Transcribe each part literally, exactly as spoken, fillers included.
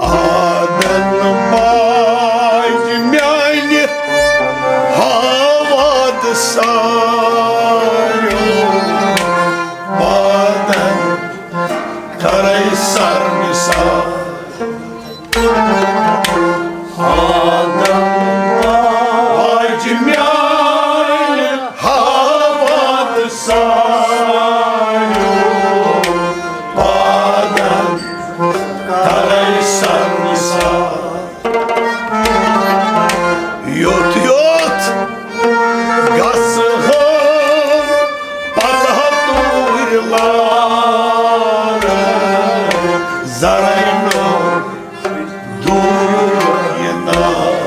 آدن باج میانہِ ہاواد ساریو پادن کرے سر نثار۔ آدم باج میانہِ ہاواد ساریو پادن کرے سر نثار۔ یوٚت یوٚت گژھٕ ہو پتہٕ توٗرۍ لارٕ زرینو دوٗر یہِ نار۔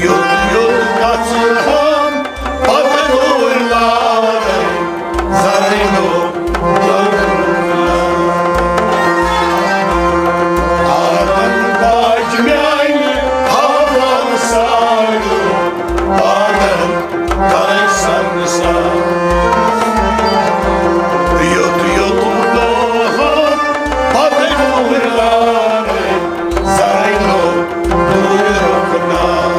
یوٚت یوٚت گژھٕ ہم پتہٕ دوٗرۍ لارے زرینو آدن باج میانہِ ہاوان ساریو آدن کرے سر نثار۔ یوٚت یوٚت دۄہن پتہٕ دوٗرۍ لارے زرینو دوٗرۍ رُکنار۔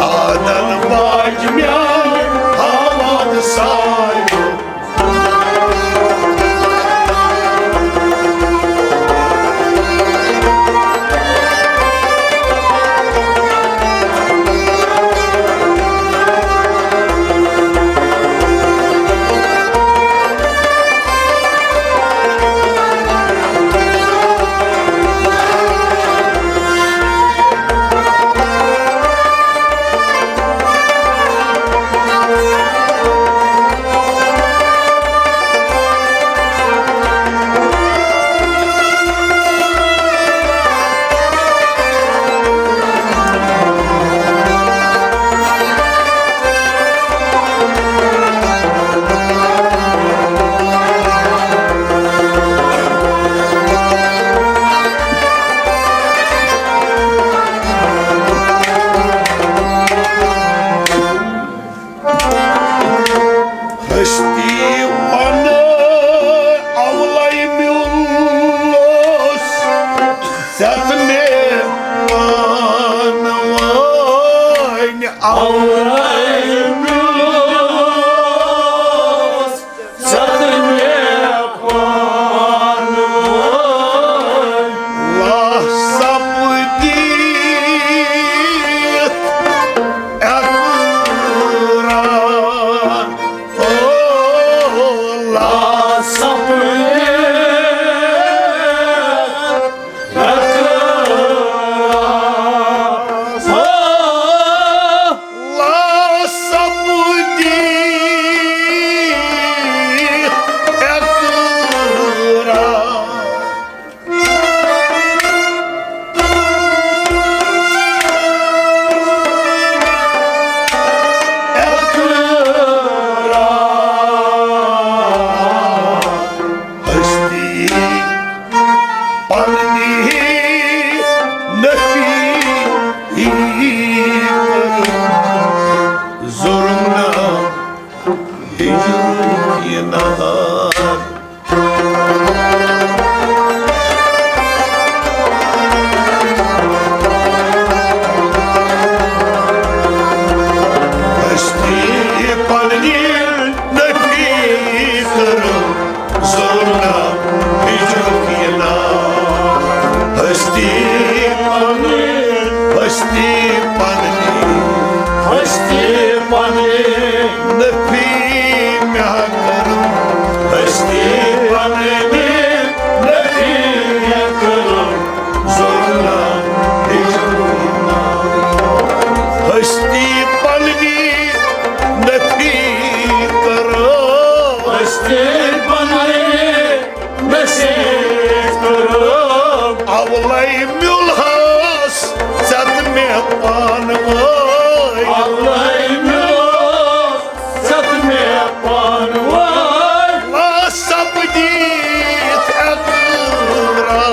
آدن باج میانہِ ہاوان ساریو۔ ہستی ونہٕ اولے میوٗلُس ژےٚ تہٕ مےٚ پانہٕ ؤنۍ۔ اولے میوٗلُس ژےٚ تہٕ مےٚ پانہٕ ؤنۍ۔ لا سپدِتھ اقرار، او لا سپدِتھ اقرار، او لا سپدِتھ اقرار۔ ہستی پننی نفی ظلم نہ ہجرُک یہِ نار۔ ہستی پننی نفی کٔرٕم ظلم نہ ہجرُک یہِ نار۔ ہستی پننی، ہستی پننی، ہستی پننی نفی مےٚ کٔرٕم۔ ہستی پننی نفی مےٚ کٔرٕم۔ ظلم نہ ہجرُک یہِ نار۔ ہستی پننی نفی کٔرٕم۔ ہستی پننی نفی کٔرٕم۔ اولے میوٗلہس ژےٚ تہٕ مےٚ پانہٕ ؤنۍ۔ اولے میوٗلہس ژےٚ تہٕ مےٚ پانہٕ ؤنۍ۔ لا سپدِتھ اقرار۔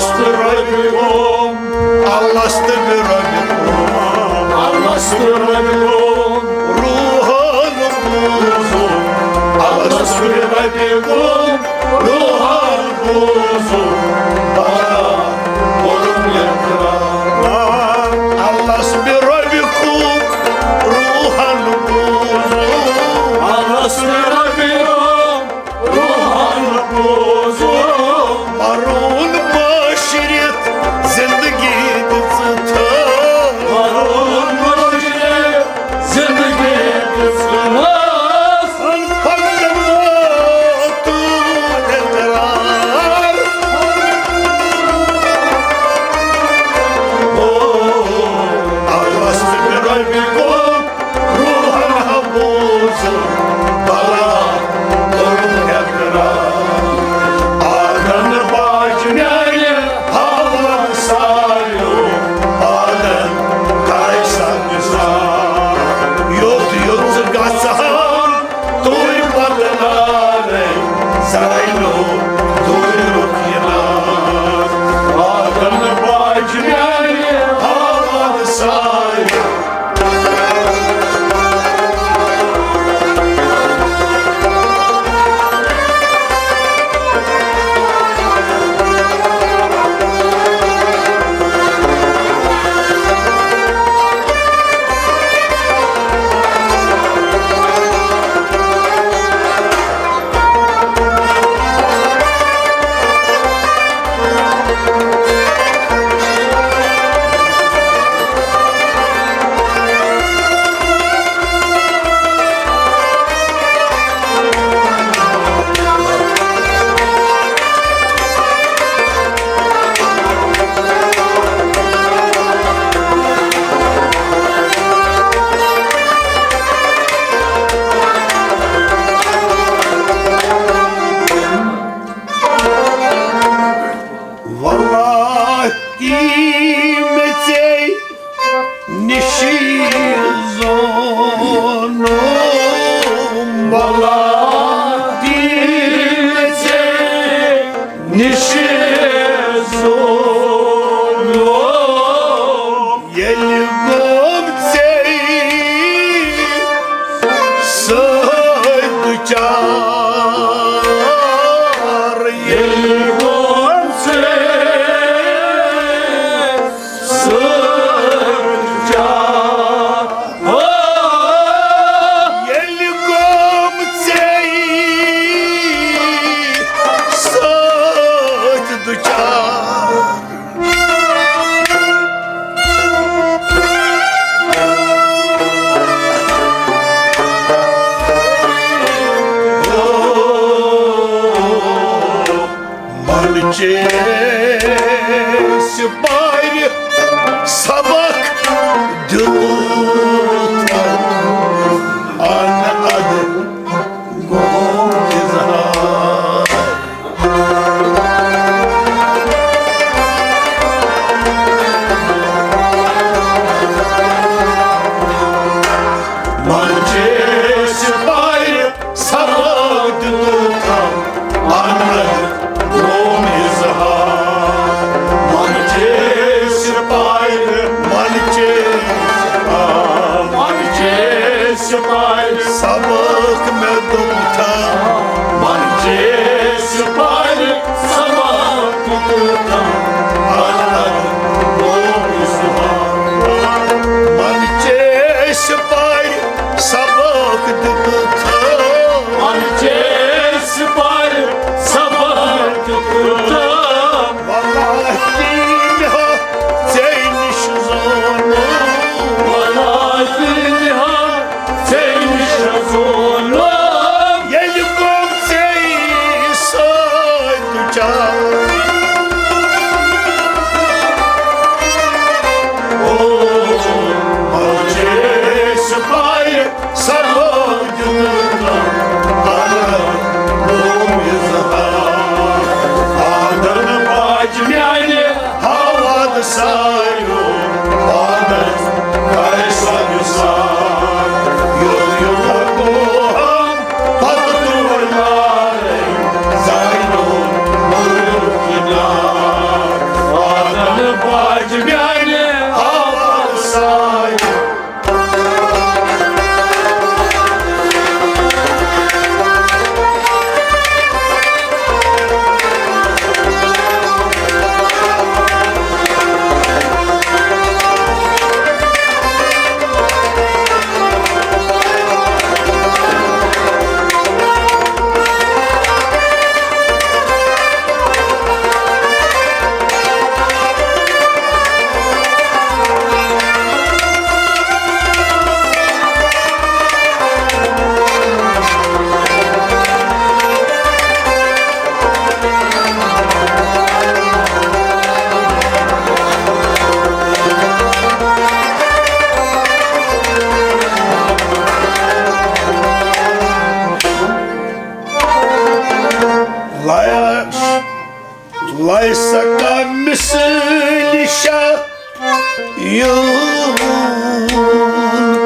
ربكم. الست بربكم. الست بربكم. روحن بوزو. الست بربكم. روحن بوزو. بلا برم يكرا. الست بربكم. روحن بوزو. الست بربكم. روحن بوزو. مرون بشریت زندگی دژ تھل. مرون بشریت زندگی دژ تھل. حق تو اقرار. او، الست بربكم. روحن بوزو بلا روح اقرار. آدم باج میانہِ حوا سایو. آدم کای سنگسار. یوت یوت گژھان توی بدلارے. سایو توی رخ یلار. آدم باج میانہِ حوا سایو. واللہ کی مےٚ ژےٚ نِش زونُم، واللہ کی مےٚ ژےٚ نِش زونُم۔ ییٚلہِ گوٚم ژےٚ سۭتۍ دُچار، ییٚلہِ گوٚم ژےٚ سۭتۍ دُچار، ییٚلہِ گوٚم ژےٚ سۭتۍ دُچار۔ من چے سپارِ سبق دیُتمُت، ان ادٕ گوٚو اظہار۔ من چے سپارِ سبق دیُتمُت، ان ادٕ گوٚو اظہار۔ من چے سپارِ، من ليس كمثله شيء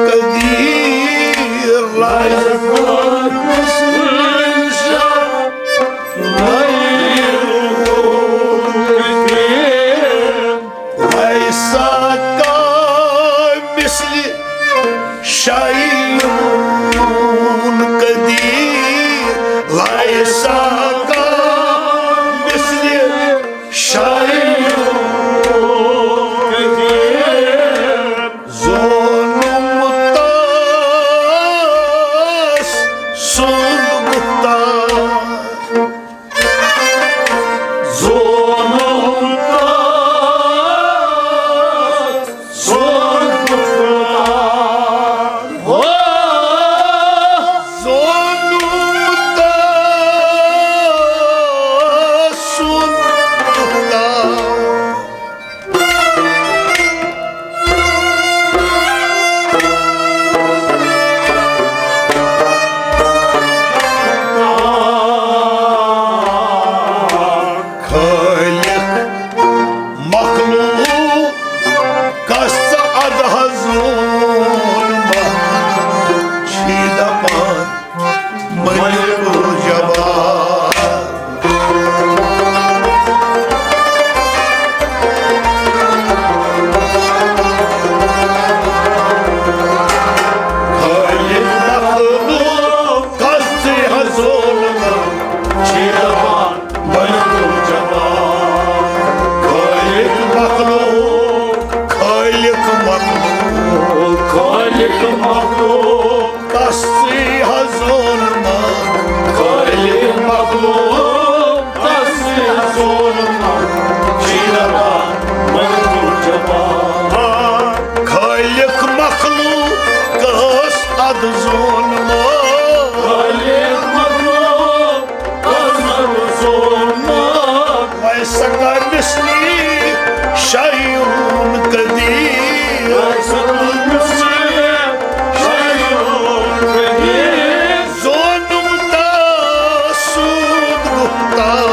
قدير، ليس كمثله شيء غير قدير، ليس كمثله شيء قدير، ليس كمثله شيء قدير. زونمتس سُنٛد گُفتار۔ زونمتس سُنٛد گُفتار۔ ہو۔ زونمتس سُنٛد گُفتار۔ خالق مخلوق کس ادہ زونمت چھی دپان ملک الجبار۔ خالق مخلوق کس ادہ زونمت چھی دپان ملک الجبار۔ خالق مخلوق، خالق مخلوق، خالق مخلوق کس ادہ زونمت۔ خالق مخلوق کس ادہ زونمت چھی دپان ملک الجبار۔ خالق مخلوق کس ادہ زونمت۔ خالق مخلوق کس ادہ زونمت۔ ليس كمثله شيء قدير۔ ليس كمثله شيء قدير۔ زونمتس سُنٛد گُفتار۔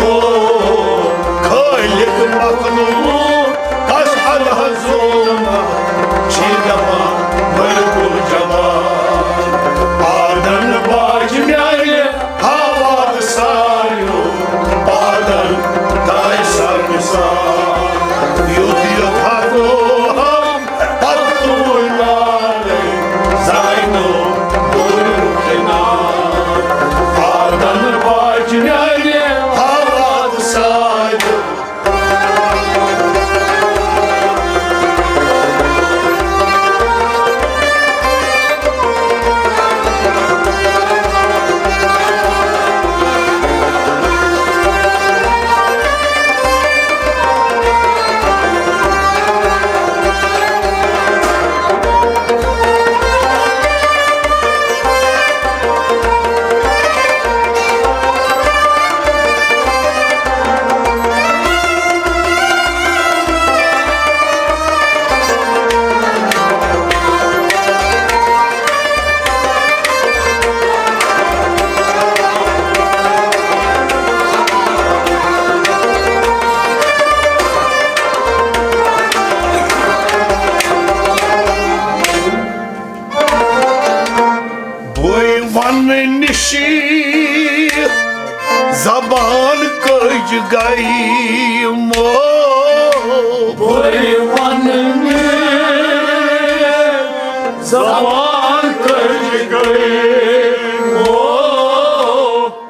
او خالق مخلوق کس ادہ زونمت چھی دپان ملک الجبار۔ پادن باج میانہِ حواد ساریو، پادن داے سر مثال۔ یُتھ یُتھ ہتو ہم پتوے لالے زاینو دور کنار۔ پادن باج میانہِ حواد ساریو۔ بے وننش زبان کج گئی مو۔ بے وننش زبان کج گئی مو۔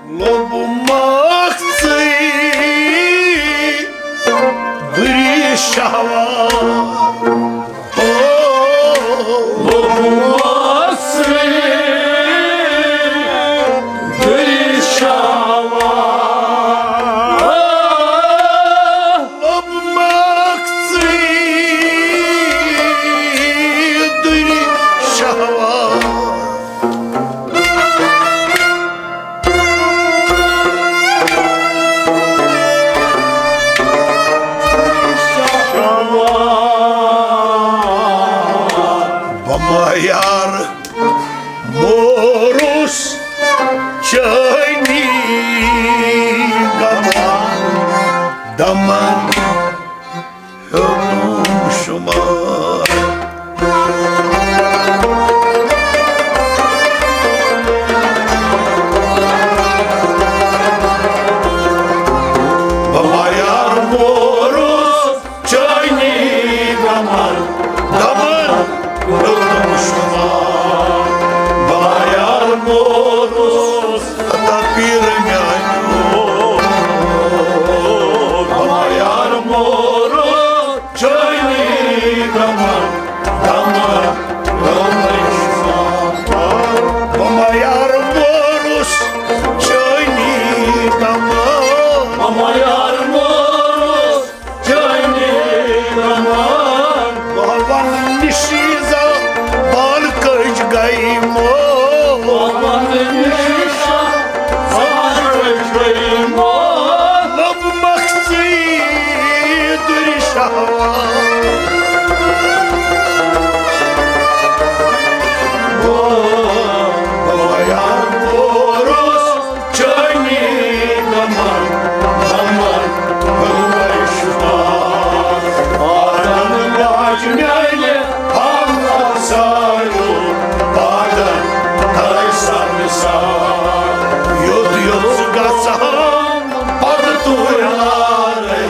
لوٚب مکھ ژٕے دُری شہوار۔ او لوٚب مکھ ژٕے دُری شہوار۔ لوٚب مکھ ژٕے دُری شہوار۔ بہ ما یار موروس چٲنی غمن دمن ہیوٚتُم شُمار۔ بہٕ ما یار مورُس چٲنی غمن دمن ہیوٚتُم شُمار۔ بہٕ ما یار مورُس عطا پیٖر میٛانیو۔ بہٕ ما یار مورُس چٲنی غمن دمن ہیوٚتُم شُمار۔ بہٕ ما یار مورُس چٲنی غمن۔ بہٕ ما یار مورُس چٲنی غمن۔ بہٕ وَنہٕ نِشیٖزا بال کٔج گٔے مو۔ بہٕ وَنہٕ نِشیٖزا بال کٔج گٔے مو۔ لب مخصی دُرِ شہوار۔ بہٕ ما یار مورُس چٲنی غمن، غمن ہیوٚتُم شُمار۔ آدم باج میانہِ ہمسایو، آدم تھٲے سا مثال۔ یوٚت یوٚت گژھان پتہٕ تُہۍ لارے،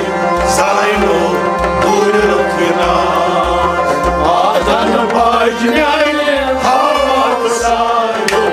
زانو دوٗرِ رُت وِنار۔ آدم باج میانہِ ہمسایو۔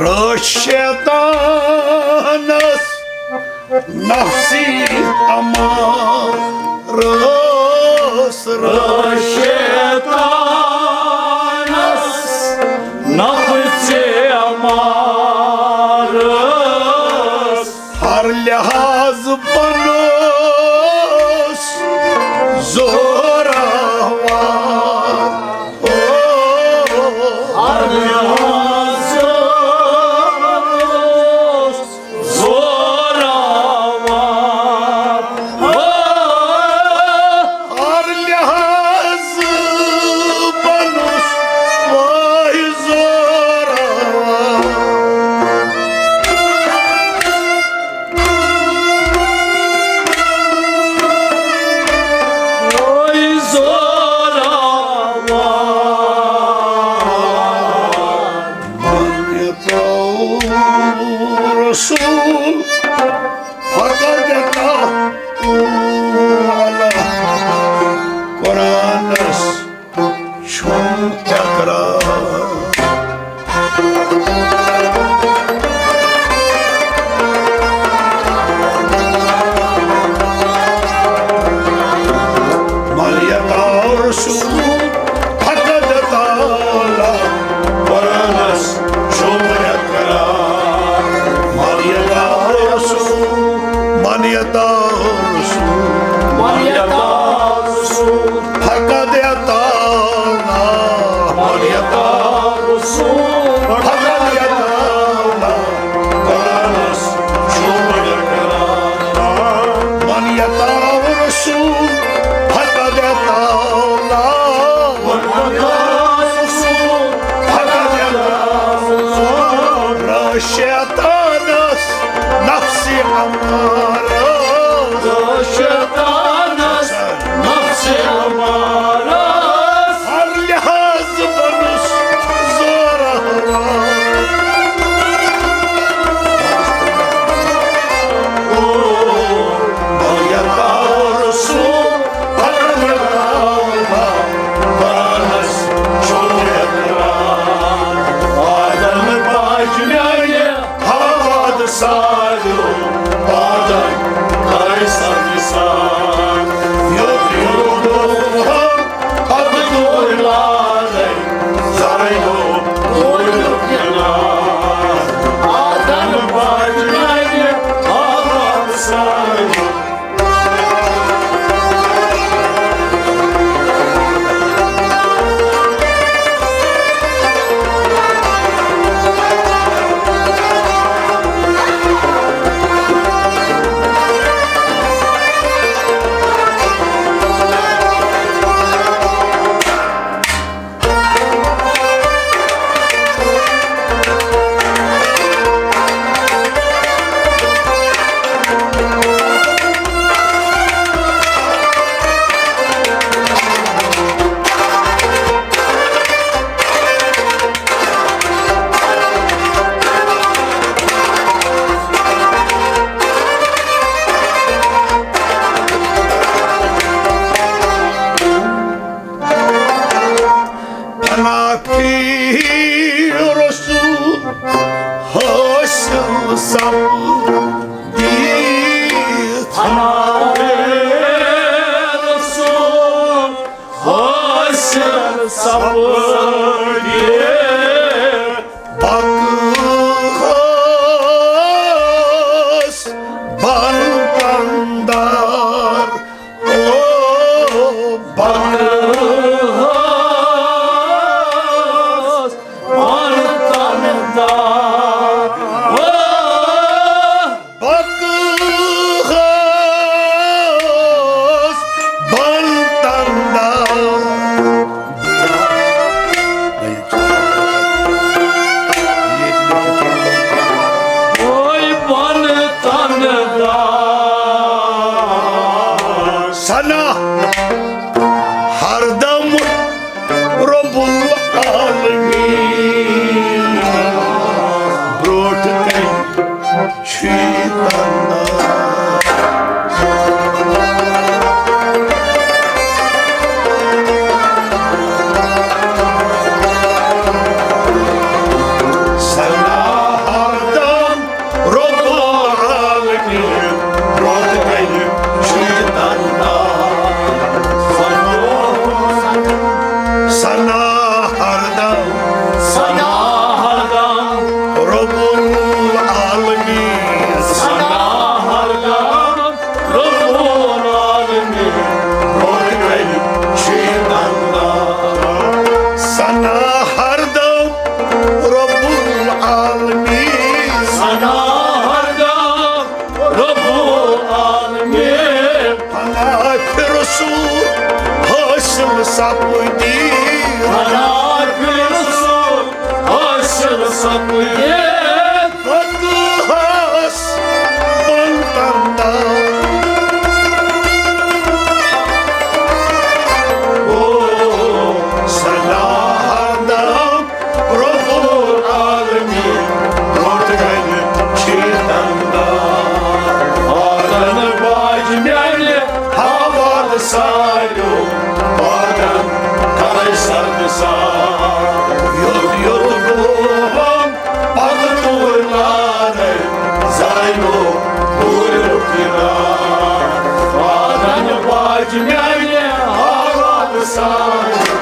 رٲچھ شیطانس نفسی امارس، رٲچھ شیطانس نفسی امارس۔ ہر لحاظ بنوس زوراوار۔ ہر لحاظ بنوس زوراوار۔ ہر لحاظ بنوس وای زوراوار۔ وای زوراوار۔ من یتو رسول فقد یتو اللہ۔ قرآنس چھُم تکرار۔ من یتو رسول فقد یتو اللہ۔ قرآنس چھُم تکرار۔ من یتو رسول، من یتو رسول، من یتو رسول فقد یتو اللہ۔ من یتو رسول فقد یتو اللہ۔ قرآنس چھُم تکرار۔ من یتو رسول فقد یتو اللہ۔ من یتو رسول فقد یتو اللہ۔ رٲچھ شیطانس نفسی امارس۔ شیطانس نفسی امارس۔ ہر لحاظ بنوس زوراوار۔ او، ساریو پادن کر سنگسار۔ یوت یوت دۄہن پتہٕ دور لارے، زرعیو دور کنار۔ آدن باج میانہِ آباد ساریو۔ پناہ پھیر رسول حٲصِل سپدِتھ۔ پناہ پھیر رسول حٲصِل سپدِتھ۔ بقہٕ ٲس بن کندار۔ او بقہٕ ٲس بن کندار۔ او بقہٕ ٲس بن کندار۔ اوے بن تن دار۔ ثنا ہردم رب العالمین برونٹھ کن۔ شیطان۔ ثنا ہردم رب العالمین برونٹھ کن۔ شیطان۔ ثنا ہردم۔ ثنا ہردم۔ رب العالمین۔ ثنا ہردم۔ رب العالمین۔ برونٹھ کن۔ شیطان۔ ثنا ہردم۔ رب العالمین۔ ثنا ہردم۔ رب العالمین۔ پناہ پھر رسول حٲصِل سپدِتھ۔ پناہ پھر رسول حٲصِل سپدِتھ۔ بقہٕ ٲس بن کندار۔ او ثنا ہردم۔ رب العالمین برونٹھ کن۔ شیطان۔ آدن باج میانہِ آباد ساریو پادن کرے سنگسار۔ یوت یوت گوہم پتہٕ دور لارے، زرعیو دور کنار۔ آدن باج میانہِ آباد ساریو۔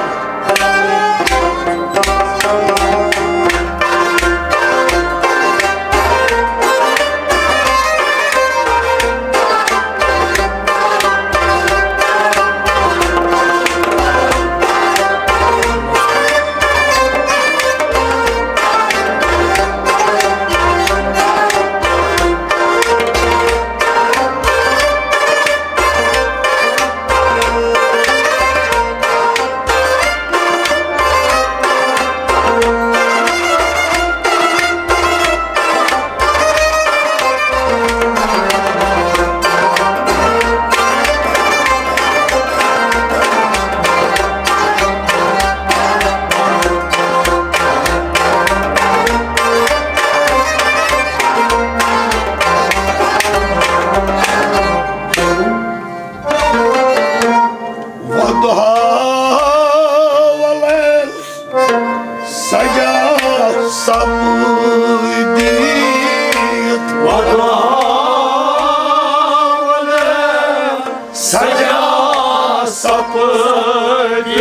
سجا سپدِ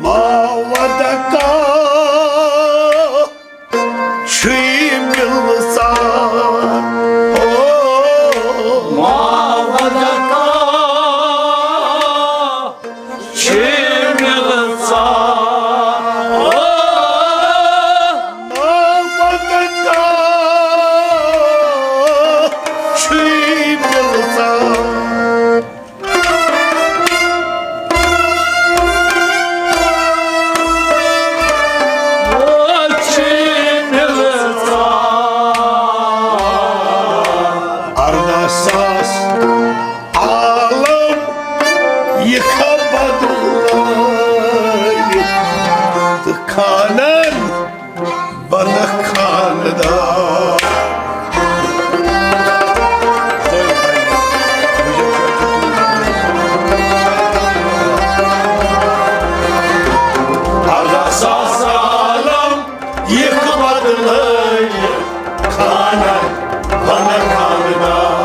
ما ودکا چھُے مِلژار۔ او ما ودکا چھُے مِلژار۔ او ما ودکا چھُے مِلژار۔ ارداہ ساس عالم یِکھا بدلٲوِتھ تہٕ خانن بنہٕ خاندار۔ ارداہ ساس عالم یِکھ بدلٲوِتھ خانن بنہٕ خاندار۔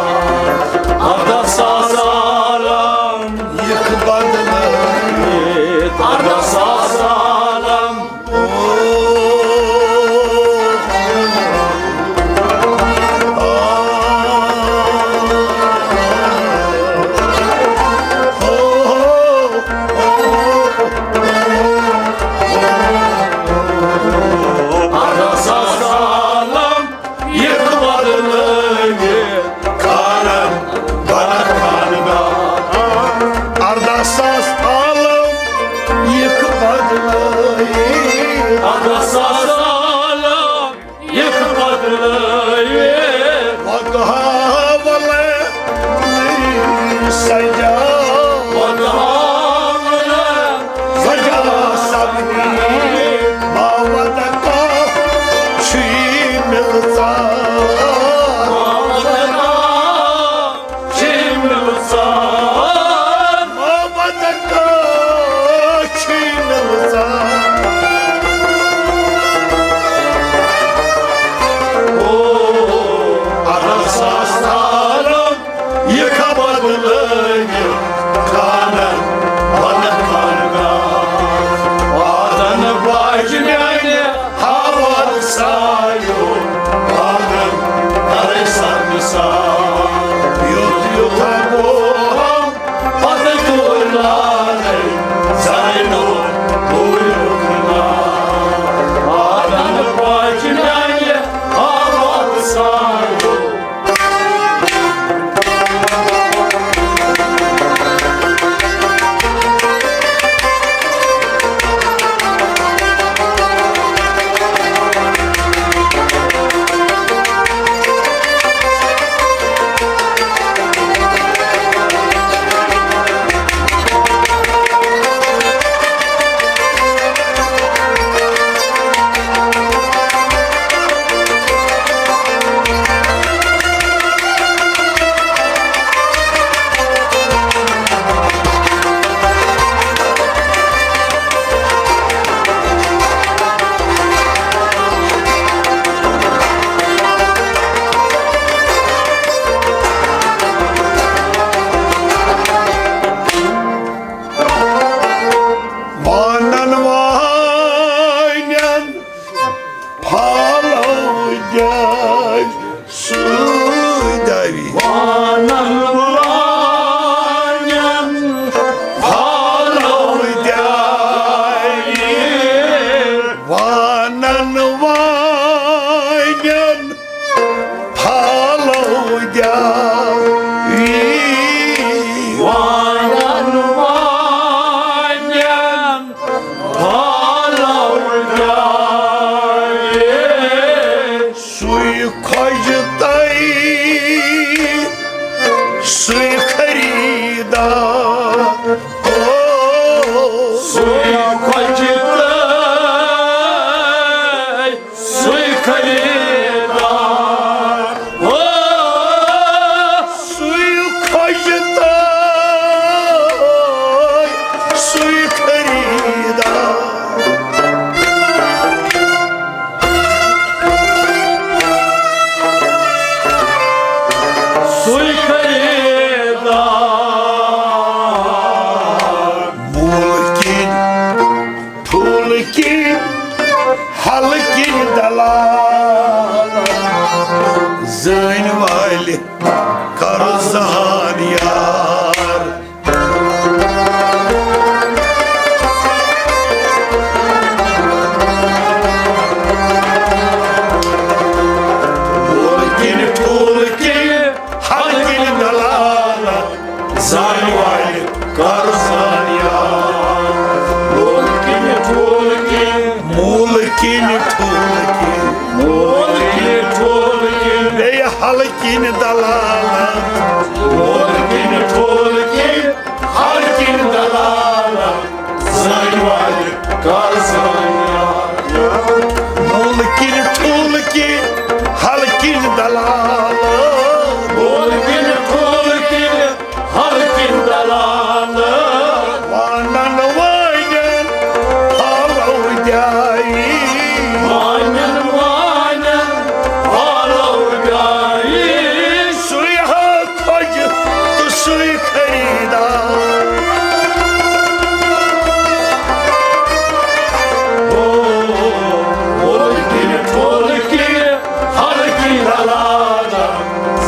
ارداہ ساس عالم یِکھ بدلٲوِتھ، ارداہ ساس عالم۔ ارداہ ساس عالم یِکھ بدلٲوِتھ خانن بنہٕ خاندار۔ ارداہ ساس عالم یِکھ بدلٲوِتھ۔ ارداہ ساس عالم یِکھ بدلٲوِتھ۔ وۄدہاولے سجا۔ وۄدہاولے سجا سپدِ ما ودکا چھُے مِلژار۔ ما ودکا چھُے مِلژار۔ ما ودکا چھُے مِلژار۔ او، ارداہ ساس عالم یِکھا بدلٲوِتھ خانن بنہٕ خاندار۔ وادن باجہِ میانہِ ہاوار سایو، وادن کرے سر نثار۔ یُتھ یُتھ گوہم پتہٕ تور لالے، زرے نور بویو کھنا۔ وادن باجہِ میانہِ ہاوار سایو۔ وانن وانین پھالو جاوی سوٗدۍ آوی۔ وانن وانین پھالو جاوی۔ وانن وانین پھالو جاوی۔ وانن وانین پھالو جاوی۔ سُے خۄش تۄہہِ، سُے خریدار۔ او، سُے خۄش تۄہہِ، سُے خریدار۔ او، سُے خۄش تۄہہِ، سُے خریدار۔ سُے خریدار۔ زٲنۍ والہِ کر زان یار۔ مول کِنۍ ٹھوٗلہٕ کِنۍ ہر کِنۍ دلالت، زانہِ والہِ کر زان یار۔ مول کِنۍ ٹھوٗلہٕ کِنۍ، مول کِنۍ ٹھوٗلہٕ کِنۍ، مول کِنۍ ٹھوٗلہٕ کِنۍ، بیٚیہِ ہلہٕ کِنۍ دلالت۔ مول کِنۍ ٹھوٗلہٕ کِنۍ، ہلہٕ کِنۍ دلالت، زانہِ والہِ کر زان یار۔ مول کِنۍ ٹھوٗلہٕ کِنۍ، ہلہٕ کِنۍ دلالت۔ مول کِنۍ ٹھوٗلہٕ کِنۍ، ہر کِنۍ دلال۔ وانن وانن پھالو جایی۔ وانن وانن پھالو جایی۔ سُے ہا کھوجہِ تہٕ سُے خریدار۔ او، او کِنۍ ٹھوٗلہٕ کِنۍ، ہر کِنۍ دلال۔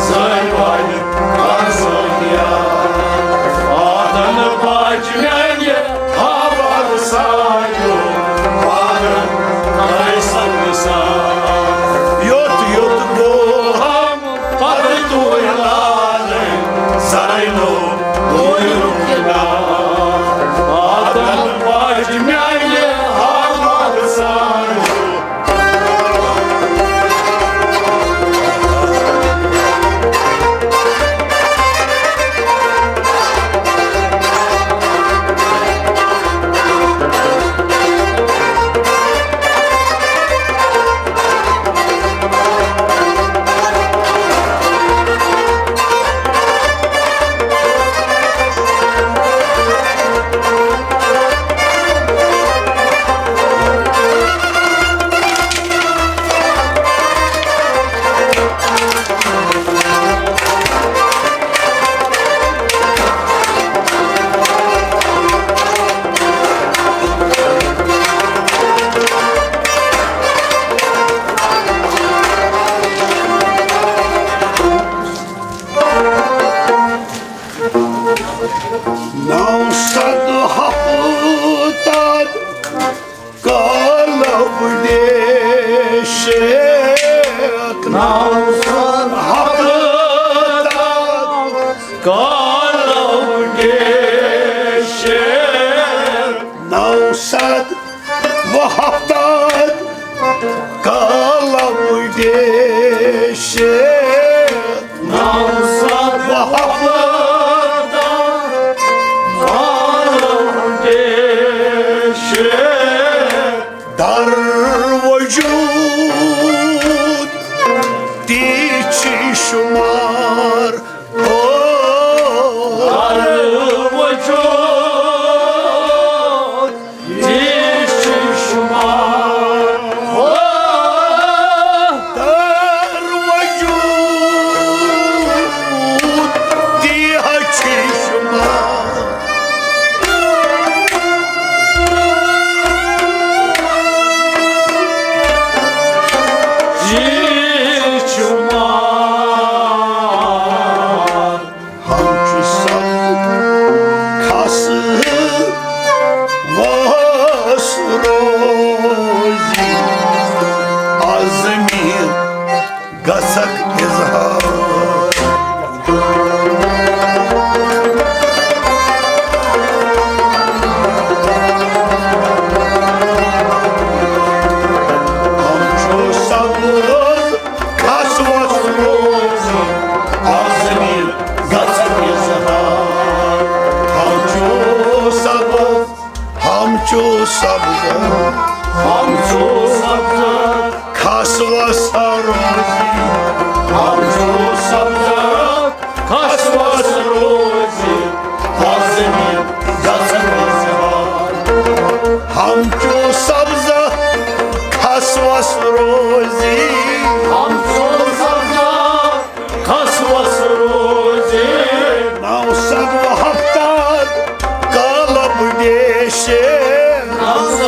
زٲنۍ والہِ کر زٲنۍ یار۔ آدن باج میانہِ آباد سایو، آدن کرے سنگ سان۔ یوٚت یوٚت گوٚو ہم پتہٕ توے لالے، زرینو توے رُکنا۔ آدن باج میانہِ آباد سایو۔ نو شتھ ہفتاد کالو ڈیشک، نو شتھ ہفتاد کالو ڈیشک، نو شتھ و ہفتاد کالو ڈیشک۔ نو شتھ و ہفتاد کالو ڈیشک۔ در وجود تی چھی شمار۔ او۔ در وجود تی چھی شمار۔ او۔ در وجود تی چھی شمار۔ یہِ چھُ مار۔ ہم چھُ سب کھس وس روزی، از زمین گژھکھ اظہار۔ ہم چھُ سبز کھس وس روزی، از زمین گژھکھ اظہار۔ ہم چھُ سبز ہم چھُ سبز، ہم چھُ سبز، کھس وس روزی۔ ہم چھُ سبز، کھس وس روزی۔ از زمین گژھکھ اظہار۔ ہم چھُ سبز، کھس وس روزی۔ ہم چھُ سبز، کھس وس روزی۔ نو شتھ و ہفتاد کالو ڈیشک۔ نو شتھ و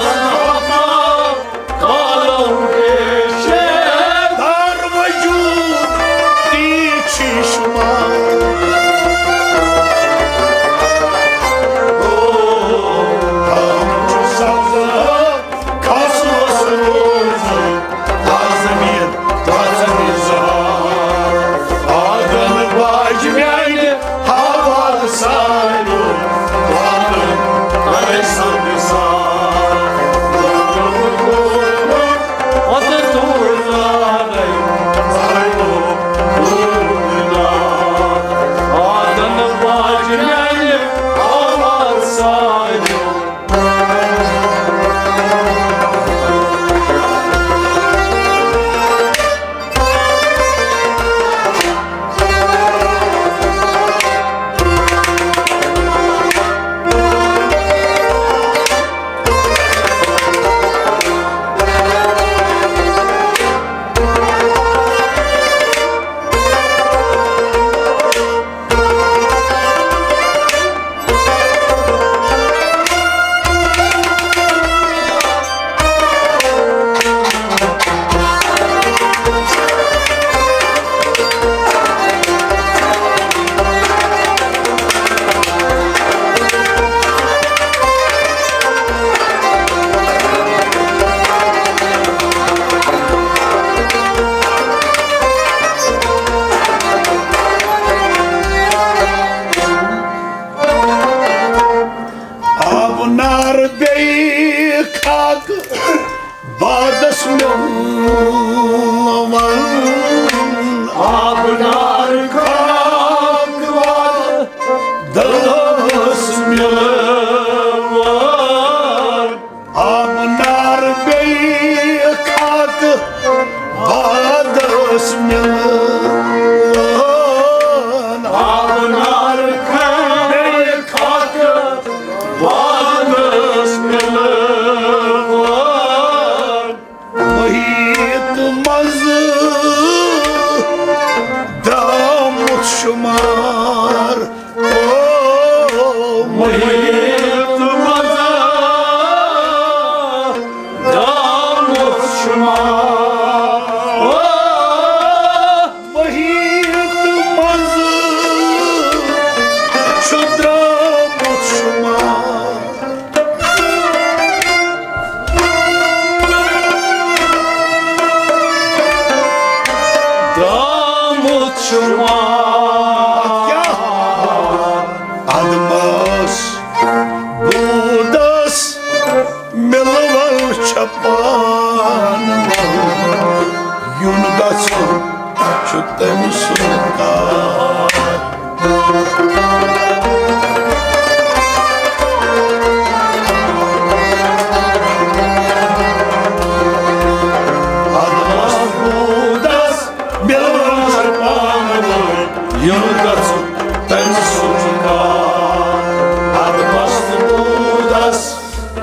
ہفتاد کالو ڈیشک۔ در مِلان۔ آبنار کھنٛڈ خاکہٕ وادس مِلان۔ محیط منٛز درٛامُت شُمار، او محیط منٛز درٛامُت شُمار، او محیط منٛز چھُ درٛامُت شُمار۔ درٛامُت شُمار۔ ادمس بودس مِلوَل چھےٚ پانہٕ ؤنۍ۔ یُن گژھُن چھُ تٔمۍ سُنٛد کار۔ ادمس بودس مِلوَل چھےٚ پانہٕ ؤنۍ۔ یُن گژھُن تٔمۍ سُنٛد چھُ کار۔ ادمس بودس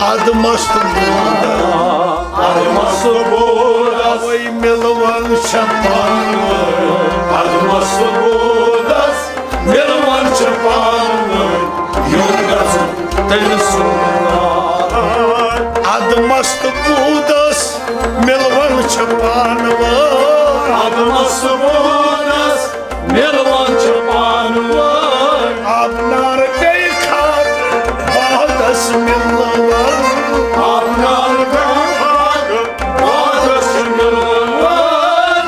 ادمس تہٕ بودس۔ ادمس تہٕ بودس۔ اوے مِلوَل چھےٚ پانہٕ ؤنۍ۔ ادمس تہٕ بودس۔ مِلوَل چھےٚ پانہٕ ؤنۍ۔ یُن گژھُن تٔمۍ سُنٛد کار۔ ادمس تہٕ بودس۔ مِلوَل چھےٚ پانہٕ ؤنۍ۔ ادمس تہٕ بودس۔ مِلوَل چھےٚ پانہٕ ؤنۍ۔ آبنار بیٚیہِ خاکہٕ وادس مِلوَل۔ آبنار بیٚیہِ خاکہٕ وادس مِلوَل۔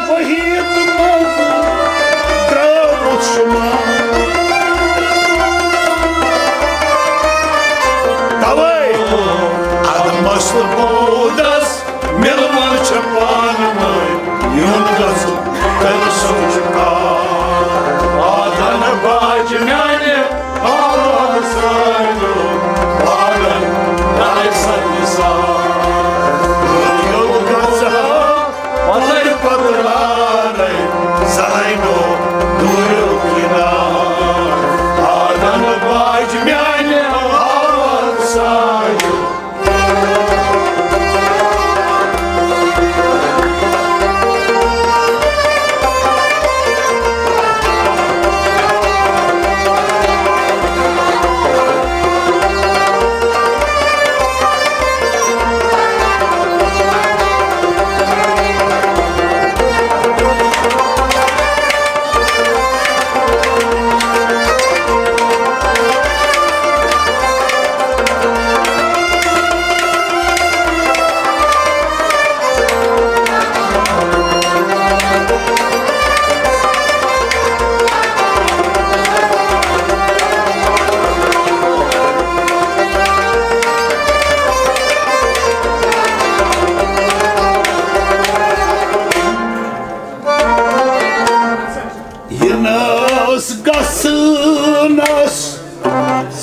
محیط منٛز درٛامُت شُمار۔ توے ادمس تہٕ بودس۔ مِلوَل چھےٚ پانہٕ ؤنۍ۔ یُن گژھُن تٔمۍ سُنٛد چھُ کار۔ آدن باج میانہِ آواز سانیو۔ آدن داے سنسار۔ یُن گژھُن پتہٕ پتہٕ لارے سانیو دوٗریو کنار۔ آدن باج میانہِ آواز سانیو۔ یِنَس گژھنَس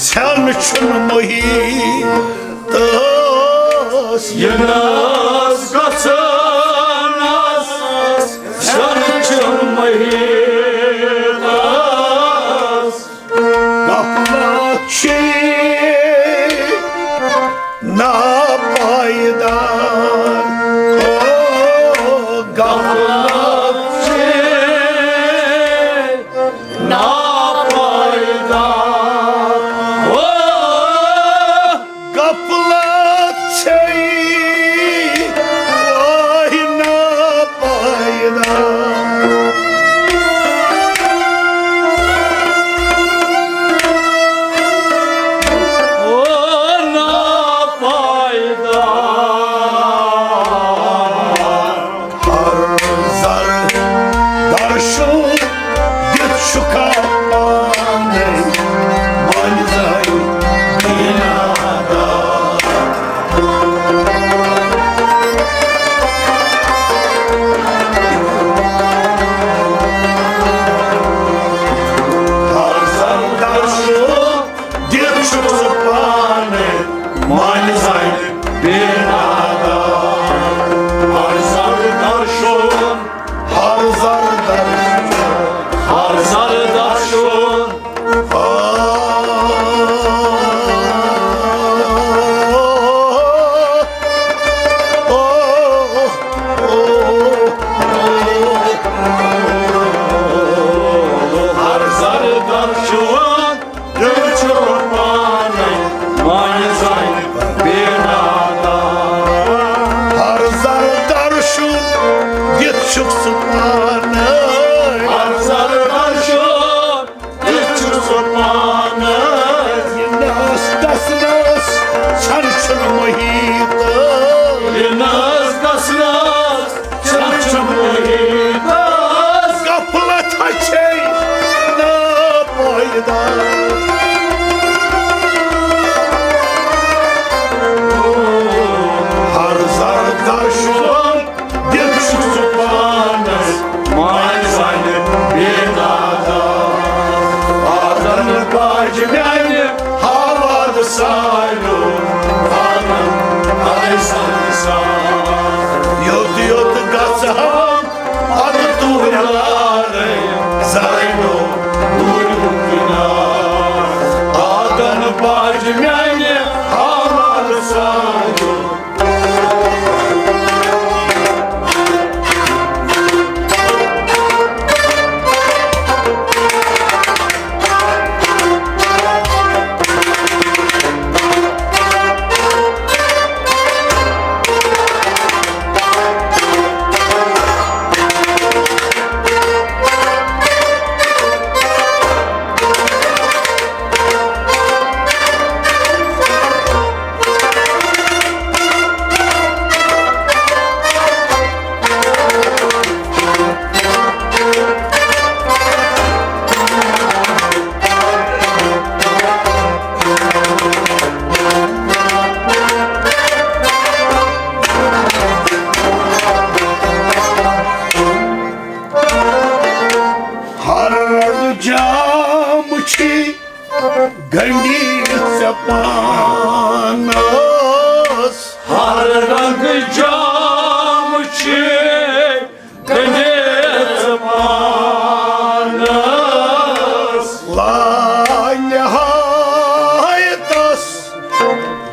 ژھٮ۪ن چھُنہٕ محیطَس۔ یِنَس گژھنَس ژھٮ۪ن چھُنہٕ محیطَس۔ غفلت چھِ ناپائیدار۔ او غفلت چھِ ناپائیدار۔ او غفلت چھِ میانہِ حوالہٕ ساروٕے پانن آیہِ سنسار۔ یوٚت یوٚت گژھٕ ہم پتہٕ تُہۍ لارے زرنو گُریُک نار۔ آدن باج میانہِ حوالہٕ ساروٕے۔ ہر رنٛگہٕ جام چھی گنڈی ژےٚ پانس۔ ہر رنٛگہٕ جام چھی گنڈی ژےٚ پانس۔ لانہایتس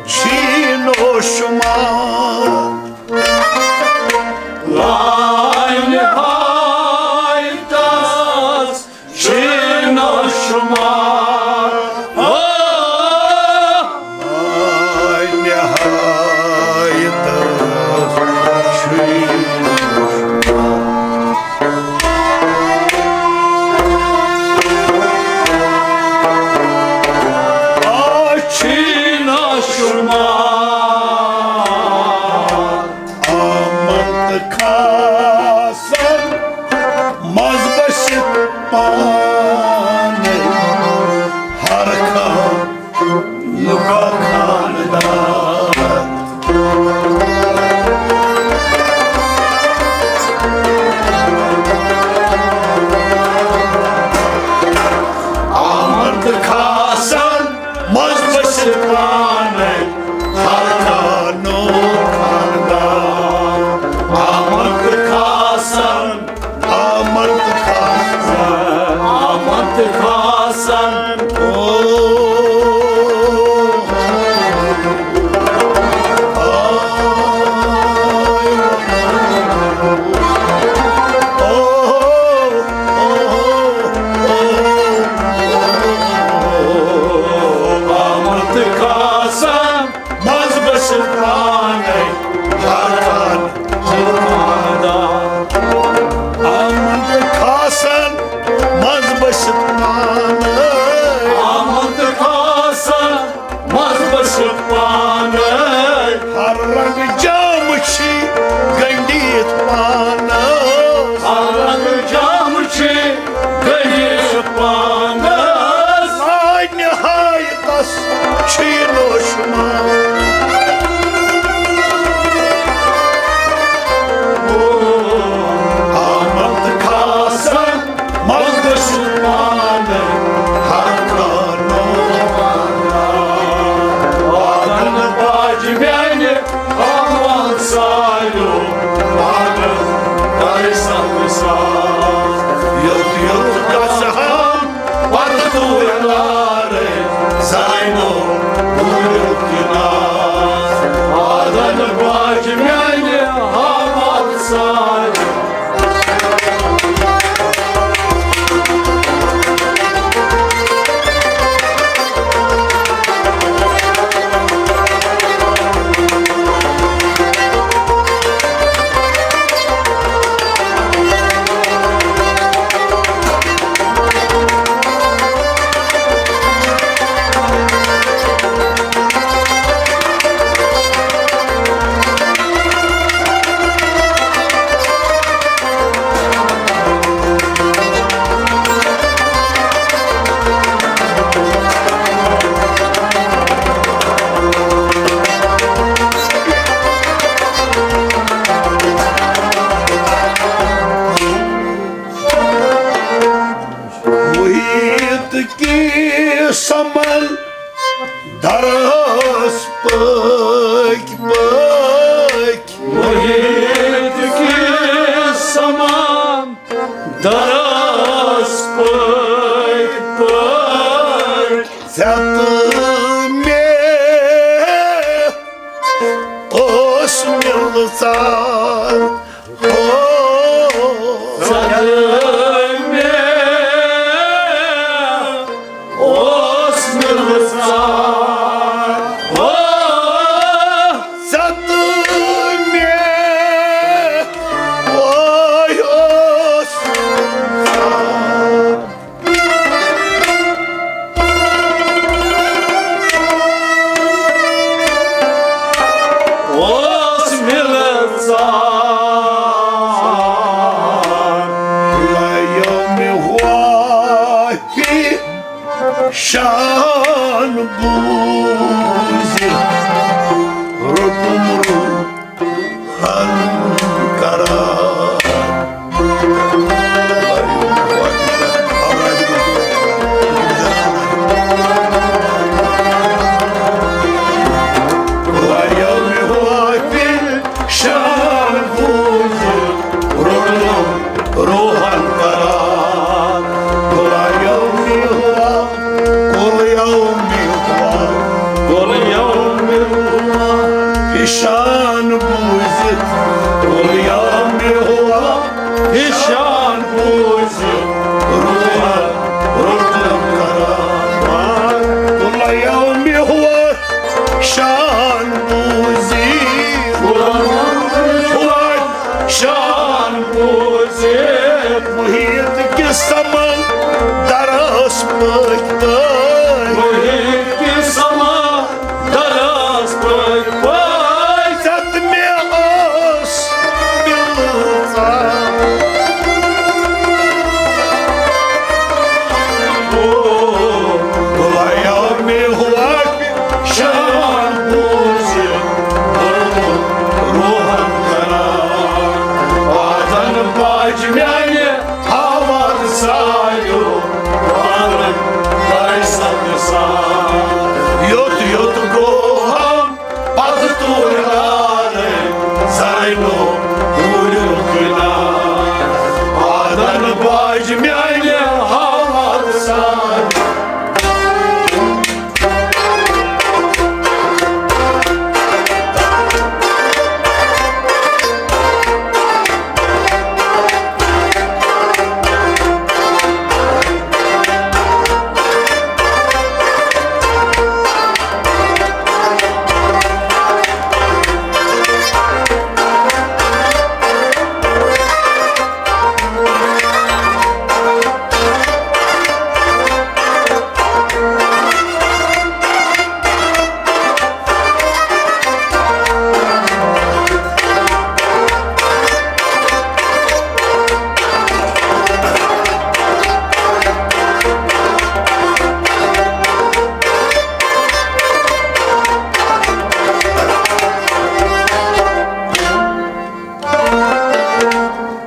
چھی نو شمار۔ لانہایتس چھی نو شمار۔ او! لانہایتس چھی نو شمار۔ آ، چھی نو شمار۔ آمن تہٕ کھاسن منٛز بٔسِتھ پانے ہر کانٛہہ لُکا خاندان۔ آمن تہٕ کھاسن منٛز بٔسِتھ پانے ہر کانٛہہ نوٚو خاندان۔ آمن تہٕ کھاسن، آمن تہٕ کھاسن، آمن تہٕ کھاسن۔ او، او، او، او، او، آمن تہٕ کھاسن۔ منٛز بٔسِتھ پانے ہر کانٛہہ خاندان۔ آمن تہٕ کھاسن منٛز بٔسِتھ پانے تہٕ کی سمن درس پٔکۍ پٔکۍ۔ محیط کی سمن درس پٔکۍ پٔکۍ۔ ژےٚ تہٕ مےٚ اوس مِلژار۔ او، ژےٚ تہٕ مےٚ اوس مِلژار۔ او، ژےٚ تہٕ مےٚ اوس مِلژار۔ اوس مِلژار۔ لایو مےٚ ہوا پی شان بوٗزِتھ، روٚٹُم روٗحن قرار۔ شان بوٗزِتھ روٚٹُم روحن قرار۔ قل یومِ ہوا، قل یومِ ہوا، قل یومِ ہوا۔ شان بوٗزِتھ قل یومِ ہوا۔ شان بوٗزِتھ روحن روٚٹُم قرار۔ قل یومِ ہوا، شان بوٗزِتھ۔ شان بوٗزِتھ۔ محیط کِس سمندرس پٔکۍ پٔکۍ۔ محیط کِس سمندرس پٔکۍ پٔکۍ۔ ژےٚ تہٕ مےٚ ٲس مِلژار۔ او، بُلایو مےٚ ہوا شان بوٗزِتھ، روحن کران۔ وعدن باج میانہِ آواز سایو، وعدن بڑے سخت سان۔ یوٚت یوٚت گوٚو ہم پتہٕ تُل لالہٕ زرنو گُریُک ناو۔ آدن باج میانہِ حالات سان۔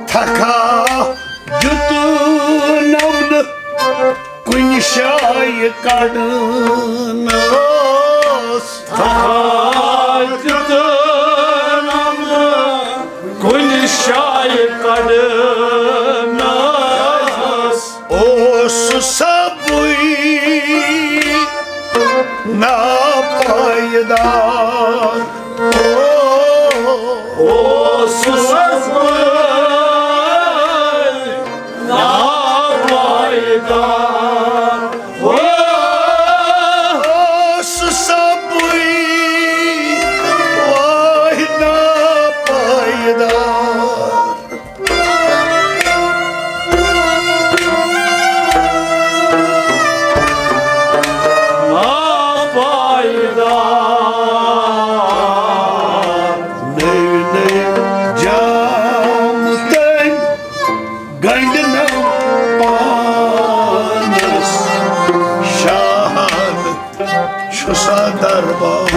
تھکا دیُتنم نہٕ کُنہِ جایہِ کڑنس۔ تھکا دیُتنم نہٕ کُنہِ جایہِ کڑنس۔ اوس سُہ سبٕے ناپٲیدار۔ او، اوس سُہ سبٕے ناپٲیدار۔ او، اوس سُہ سبٕے وٲحد ناپٲیدار۔ ناپٲیدار۔ نٔوۍ نٔوۍ جامہٕ تٔمۍ گنٛڈنو پانس شاہن۔ چھُ سا دربار۔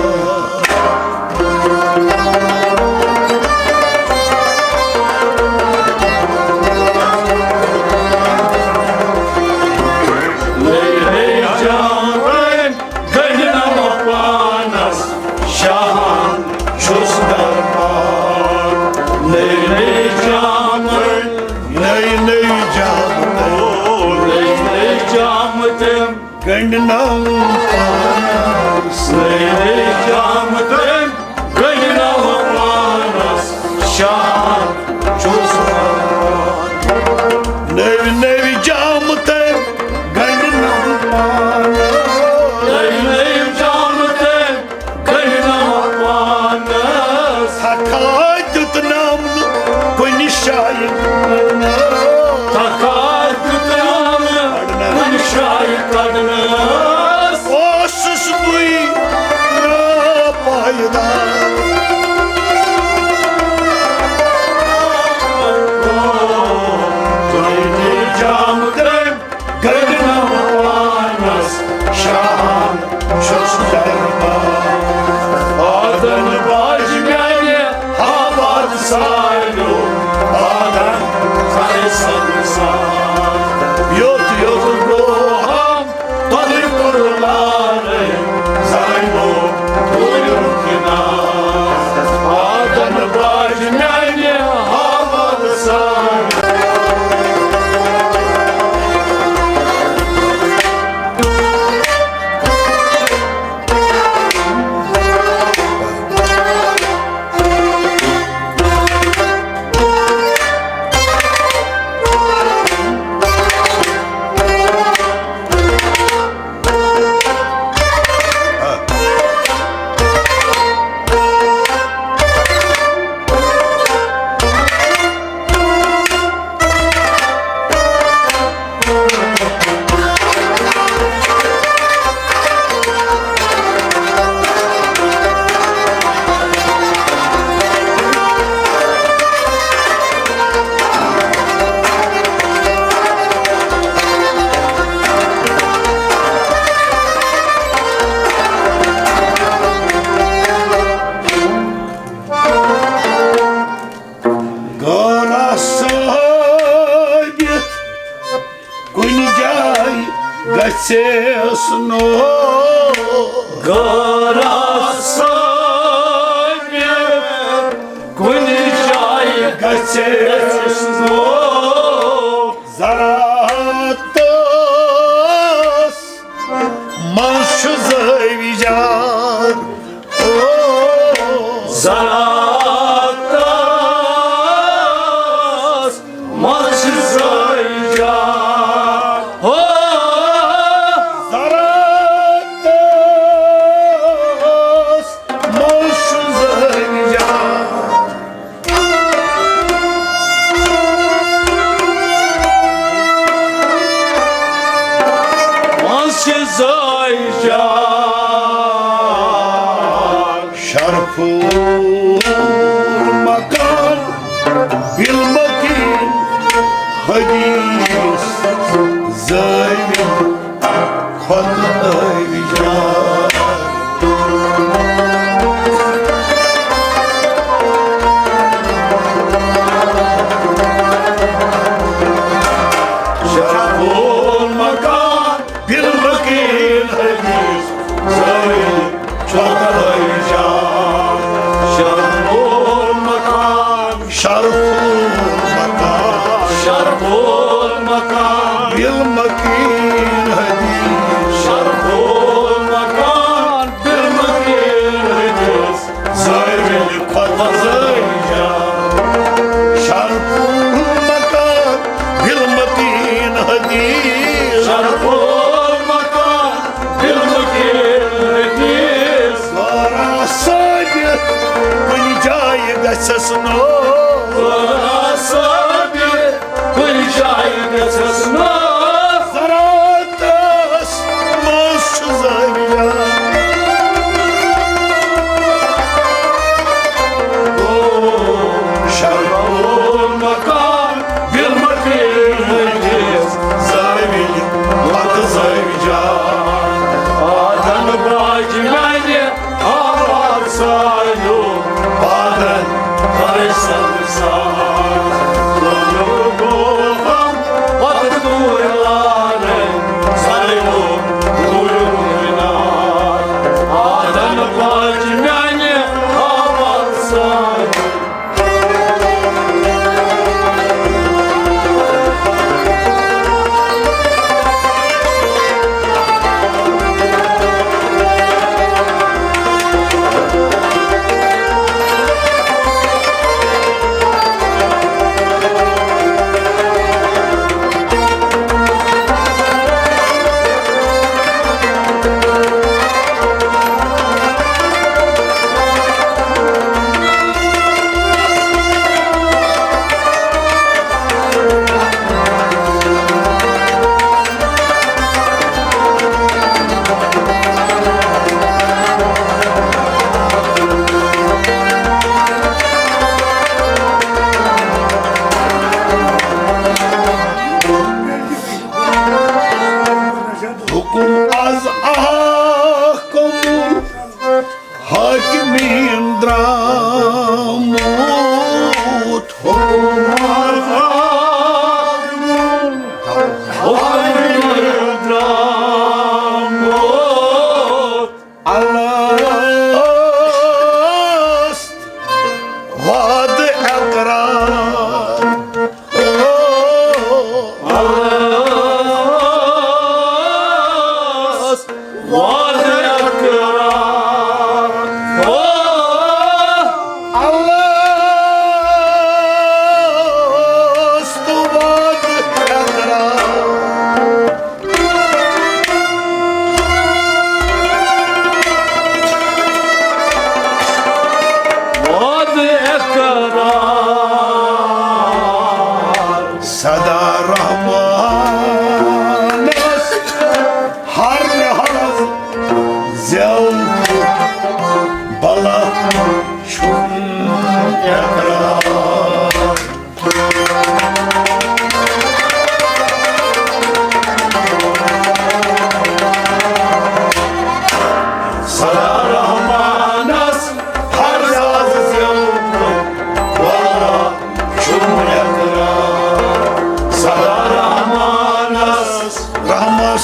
گنڈناوُن پانس۔ نٔوۍ نٔوۍ جام تٔمۍ گنڈناوُن پانس۔ شاہن چھُس نٔوۍ نٔوۍ جام تٔمۍ گنڈناوُن پانس۔ نٔوۍ نٔوۍ جام تٔمۍ گنڈناوُن پانس۔ تھکا دیُت نام نہٕ کُنہِ جایہِ۔ تھکا دیُت نام نہٕ کُنہِ جایہِ کڑنس۔ اوسُس بٕے ناپایدار۔ تۄہہِ نِش جام ترٛٲوۍ گنڈناوُن پانس۔ شاہن چھُس دربار۔ آدن باج میانہِ آباد سالیو۔ آدن کرے سنسار۔ یوٚت یوٚت گوہام تۄہہِ کوٚر لارے۔ زانو تُلِو کنار۔ آدن باج میانہِ آباد سالیو۔ گورا ثٲبِت کُنہِ جایہِ گژھٮ۪س نہٕ۔ گورا ثٲبِت کُنہِ جایہِ گژھٮ۪س نہٕ۔ زراعتس منٛز چھُ زٲوِج جان۔ او۔ زراعتس منٛز چھِ زٲوِج جان۔ ہو۔ زراعتس منٛز چھُ زٲوِج جان۔ منٛز چھِ زٲوِج جان۔ شرفُل مکان بالمکین حدیث زٲوِج کھۄتہٕ ٲوِج جان۔ شرفُل مکان بالمکین حدیث زٲوِج کھۄتہٕ ٲوِج جان۔ شرفُل مکان، شرفُل مکان، شرفُل مکان بالمکین حدیث۔ شرفُل مکان بالمکین حدیث زٲوِج کھۄتہٕ زٲوِج جان۔ شرفُل مکان بالمکین حدیث۔ شرفُل مکان بالمکین حدیث۔ زورا ثٲبِت کُنہِ جایہِ گژھٮ۪س نہٕ۔ زورا ثٲبِت کُنہِ جایہِ گژھٮ۪س نہٕ۔ زراعتس منٛز چھُ زٲوِج جان۔ او، شرفُل مکان بالمکین حدیث زٲوِج کھۄتہٕ زٲوِج جان۔ آدن باج میانہِ آباد سالیو۔ آدن کرے سنسار۔ لوٚگُن گوہام پتہٕ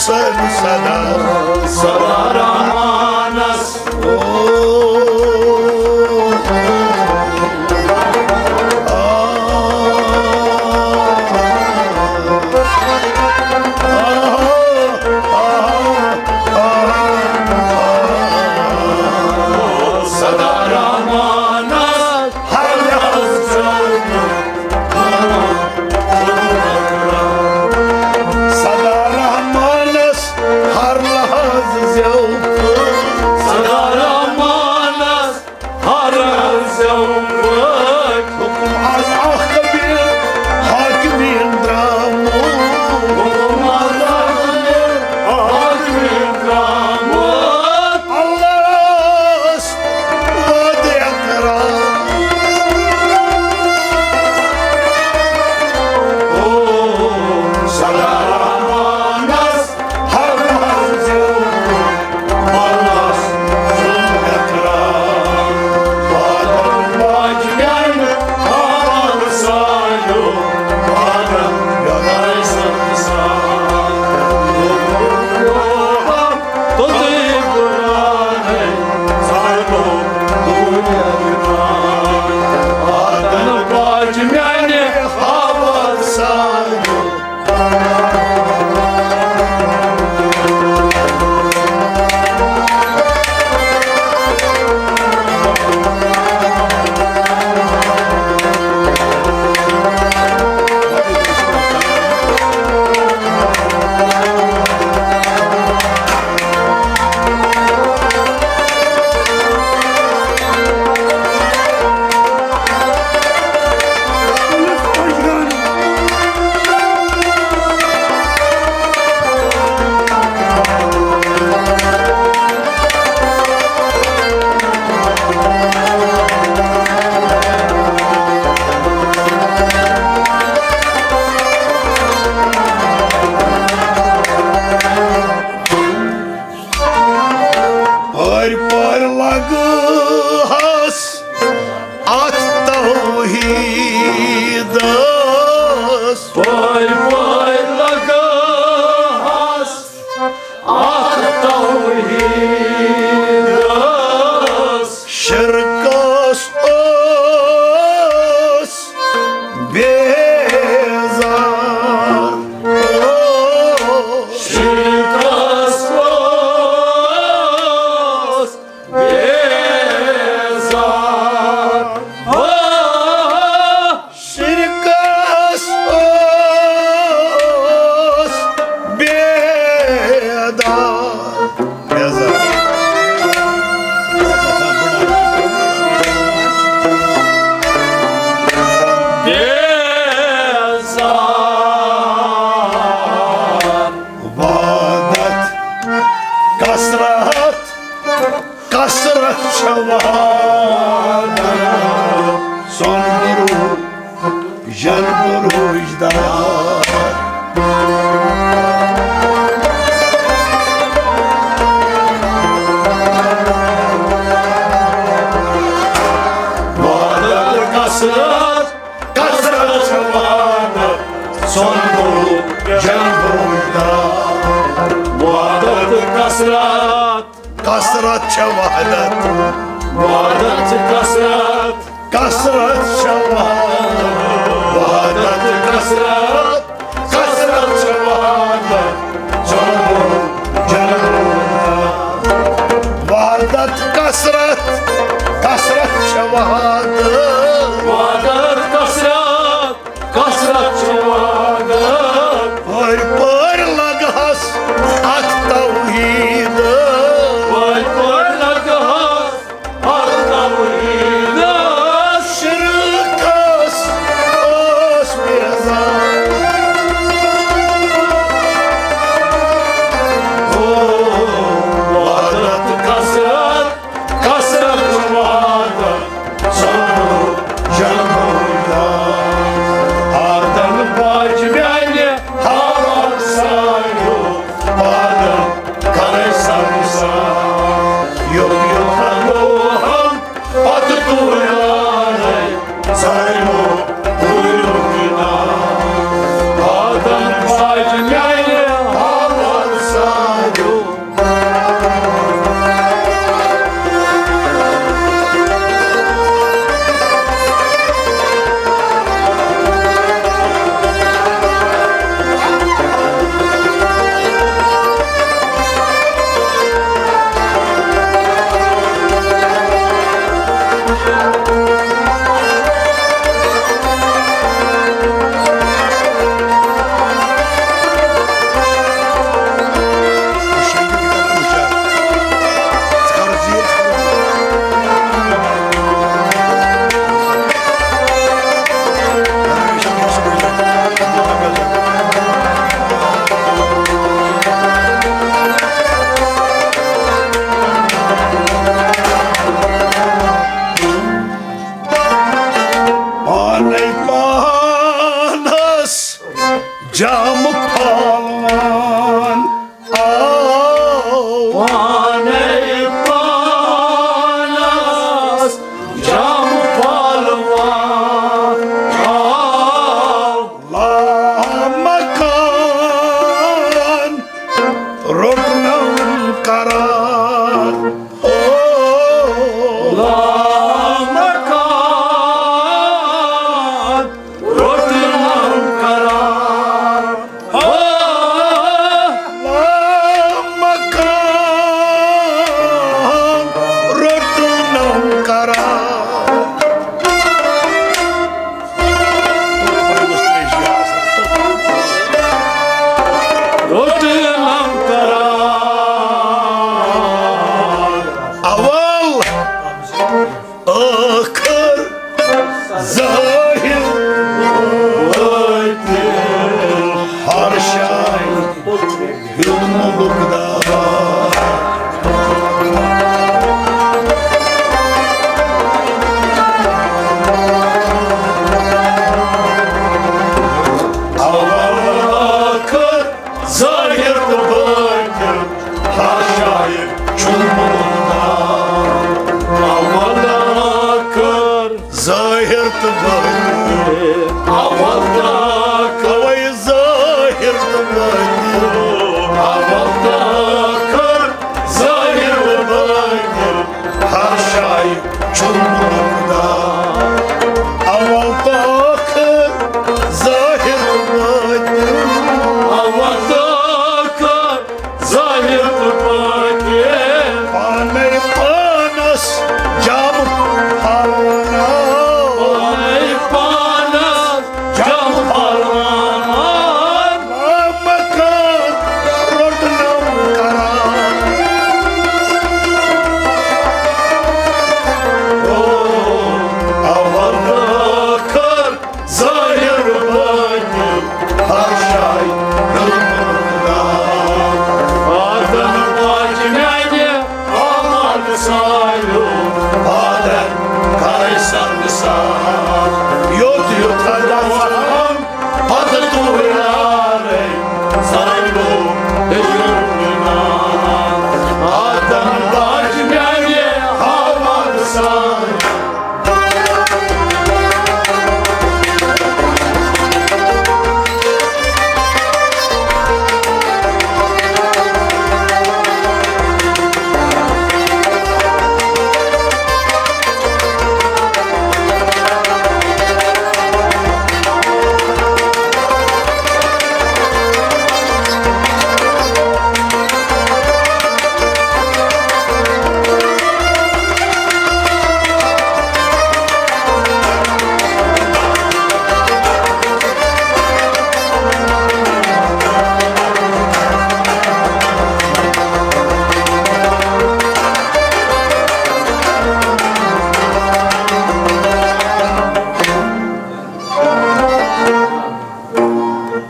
سدا، سدا رحمانس۔ او، آ، آ، آ، آ، آ، سدا رحمانس۔ ہر لحظ زیوُن، سدا رحمانس ہر لحظ زیوُن۔ سدا رحمانس ہر لحظ زیوُن۔ حکم از اکھ کبیر حاکمین درامُت۔ حکم از اکھ کبیر حاکمین درامُت۔ اللہس وعدٕ اقرار۔ او، سدا رحمانس ہر لحظ زیوُن، اللہس سُنٛد اقرار۔ وعدٕ پاکہِ میانہِ حوالہٕ سانیو، وعدٕ میانہِ سنسار۔ توٚتُے بُلاوے سانو دُنیا۔ آدم پاچ میانہِ حوال سانیو۔ پٲرۍ پٲرۍ لگہس اتھ توحیدس۔ پٲرۍ پٲرۍ لگہس اتھ توحیدس۔ شرکس اوس بیزار۔ شرکس اوس بیزار۔ شرکس اوس بیدار۔ بیزار۔ بیزار۔ وعدت کثرت، کثرت چھےٚ وعدت۔ سۄن بروج، جن بروج دار۔ وعدت کثرت، کثرت چھےٚ وعدت، سۄن بروج، جن بروج دار۔ وعدت کثرت، کثرت چھےٚ وحدت۔ وحدت چھےٚ کثرت۔ کثرت چھےٚ وحدت۔ وحدت چھےٚ کثرت۔ کثرت چھےٚ وحدت۔ جنم، جنم۔ وحدت کثرت۔ کثرت چھےٚ وحدت۔ وحدت کثرت۔ کثرت چھےٚ وحدت۔ پٲرۍ پٲرۍ لگہس اتھ توحیدس۔ پٲرۍ پٲرۍ لگہس اتھ توحیدس۔ شرکس اوس بیزار۔ پھالوان آو۔ پانے پانس جام پھالوان آو۔ لامکان روٚٹنم قرار۔ او لامکان روٚٹنم قرار۔ او لامکان روٚٹنم قرار۔ روٚٹنم قرار۔ اول ٲخٕر ظٲہِر وٲتۍ ہر شاے ہیوٚت مُلُک دار۔ اول ٲخٕر ظٲہِر تہٕ بٲطِن ہر شاے چھُ مُلُک دار۔ اول ٲخٕر ظٲہِر تہٕ بٲطِن۔ اول تہٕ ٲخٕر۔ اَوَے ظٲہِر تہٕ بٲطِن۔ اول تہٕ ٲخٕر۔ ظٲہِر تہٕ بٲطِن۔ ہر شاے چھُ مُلُک دار۔ اول تہٕ ٲخٕر۔ ظٲہِر تہٕ بٲطِن۔ اول تہٕ ٲخٕر۔ ظٲہِر تہٕ بٲطِن۔ پانے پانس جام پھالوان آو۔ پانے پانس جام پھالوان آو۔ لامکان روٚٹنم قرار۔ او، اول ٲخٕر۔ ظٲہِر بٲطِن ہر شاے ہیوٚت مُلُک دار۔ آدم پاک میانہِ آمد سایو، آدم کرے سنگ سار۔ یوٚت یوٚت گژھان پتہٕ توٗرۍ نارے، سایو ہیٚچھُن نار۔ آدم پاک میانہِ آمد سایو۔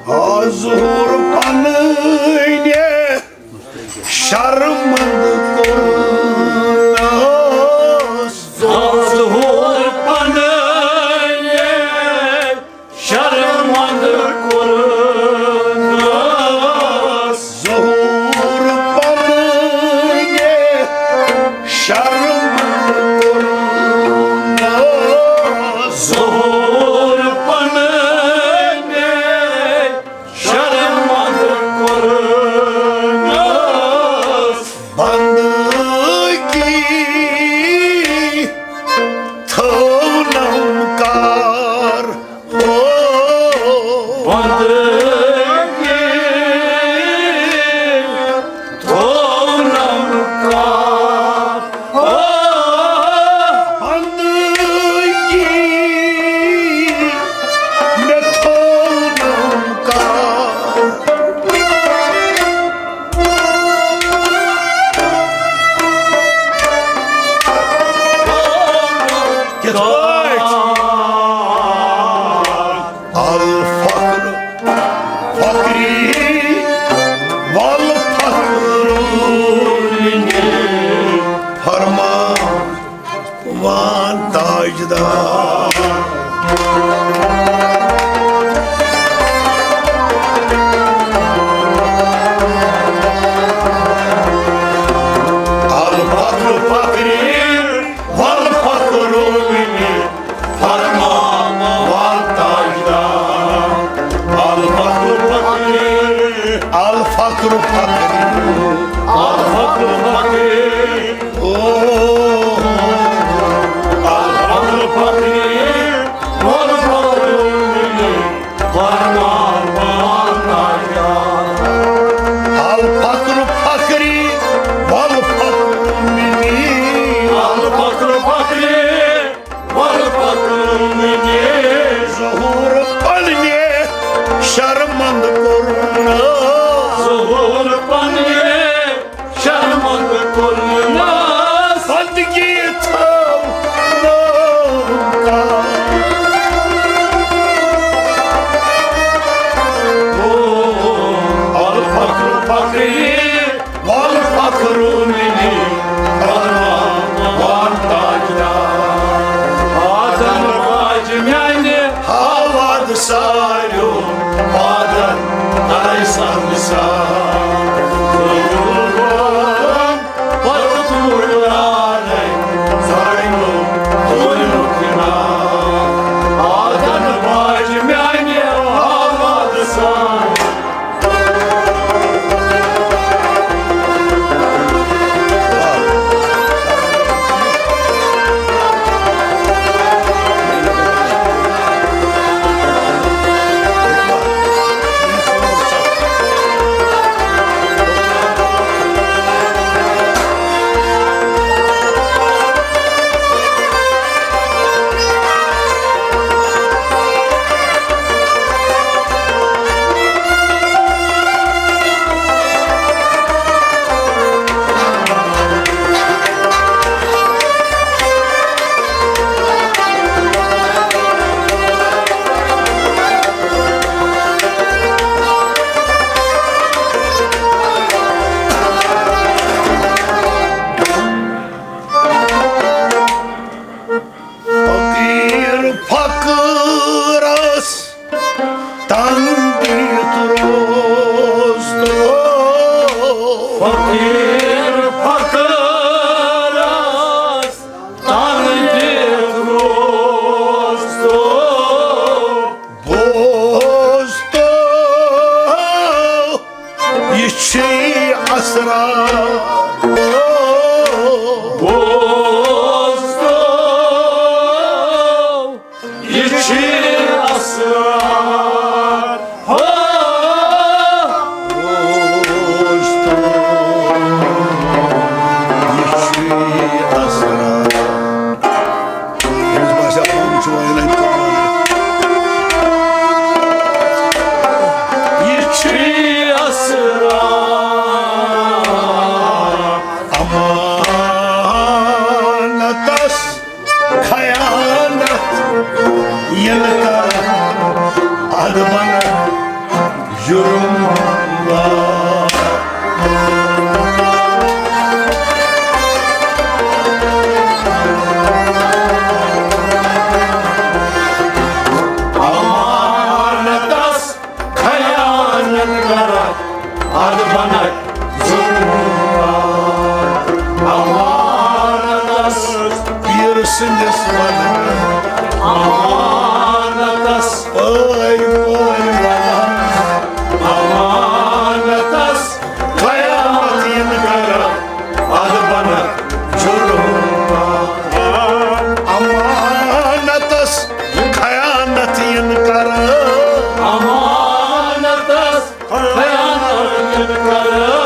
آ ظہور پنٕنۍ شرمند کوٚرنس۔ ظہور پنٕنۍ شرمند کوٚرنس۔ ظہور پنٕنۍ شرمند کوٚرنس۔ ظہور پنٕنۍ شرمند الفقر فقری، الفقر فقری، او، الفقر فقری، والفقر منی، والفقر منی۔ الفقر فقری، والفقر منی۔ الفقر فقری، والفقر منی۔ ظہور پننہِ شرمند کوٚر نہٕ۔ ظہور پننہِ شرمند کوٚر نہٕ۔ بندگی تھٲو نہٕ کانٛہہ۔ او، الفقر فقری، والفقر منی، والمال والتاجدار۔ آدم باج میانہِ حالات ساریو، آدم کرے سنگسار۔ پتہٕ کوٗر آنے، زاینو کوٗرِ مُکھِ نار۔ آدم باج میانہِ حالات ساریو۔ فقیر فقرس تن دِتھ روزتو۔ فقیر فقرس تن دِتھ روزتو۔ بوزتو۔ یہِ چھُے اسرار۔ بوزتو، یہِ چھُے اسرار۔ ہو۔ بوزتو، یہِ چھُے اسرار۔ أمِس باسیٛو پانہٕ چھُ وۄنۍ اَتہِ پٮ۪ٹھ وَنان۔ یہِ چھُے اسرار۔ امانتس خیانت ییٚلہِ کرکھ، اَدٕ بنکھ جُرم۔ امانتس خیانت کرکھ، اَدٕ بنکھ جُرم۔ امانتس پیر سٕنٛدِس ونہٕ، امانتس پٲرۍ پٲرۍ ونہٕ۔ امانتس خیانت یِن کرکھ، اَدٕ بنکھ جُرم۔ امانتس خیانت یِن کرکھ، امانتس خیانت یِن کرکھ،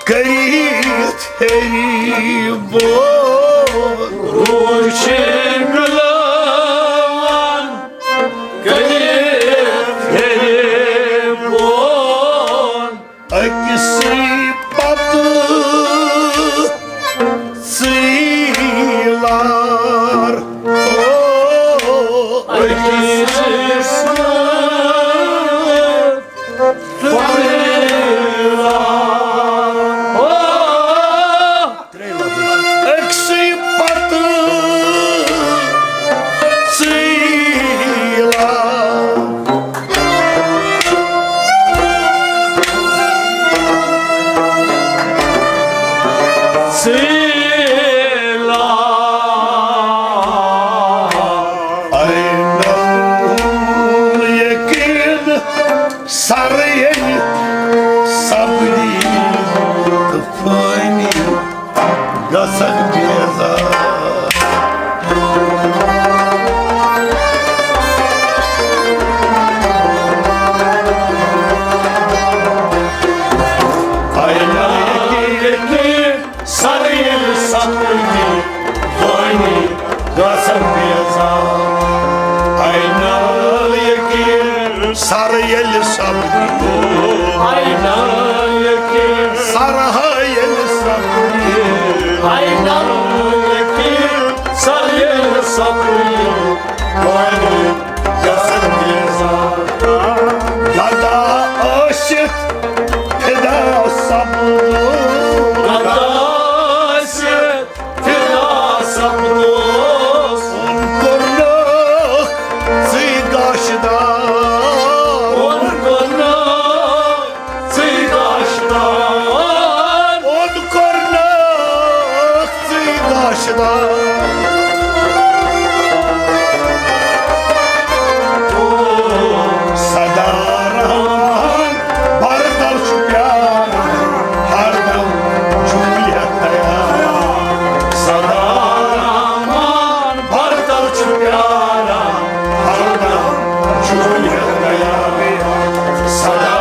کٔرِتھ ہیٚرِ بۄن۔ روٗد چھِ پِلان کٔرِتھ ہیٚرِ بۄن۔ أکسٕے پتہٕ ژٕے لار۔ او، أکسٕے پتہٕ ژٕے لار۔ او، أکسٕے پتہٕ ژٕے لار۔ ژٕے لار۔ عینل یقین سر ییٚلہِ سپدی تہٕ فٲنی گژھکھ بیزار۔ عینل یقین سر ییٚلہِ سپدی فٲنی گژھکھ بیزار۔ عینل یقین سر ییٚلہِ سپدی۔ عینل یقین۔ سر ہا ییٚلہِ سپدی۔ عینل یقین سر ییٚلہِ سپدی۔ فٲنی گژھکھ بیزار۔ گدا ٲسِتھ فدا سپدو۔ گدا ٲسِتھ فدا سپدوس۔ اوٚن کوٚرنکھ ژٕے گاشدار۔ اوٚن کوٚرنکھ ژٕے گاشدار۔ اوٚن کوٚرنکھ ژٕے گاشدار۔ سدا رحمان بردل چھُ پیاران، ہردم جوٗلہِ تیار۔ سدا رحمان بردل چھُ پیاران، ہردم جوٗلہِ تیار۔ سدا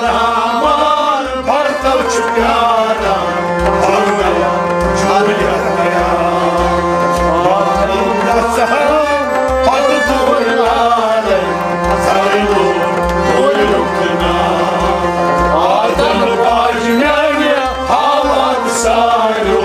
رحمان بردل چھُ پیاران، ہردم جوٗلہِ تیار۔ پتہٕ گژھان، پتہٕ دور لارے، سرے لوگ دور لوگ نا۔ آدم باج میانہِ حالات سارے۔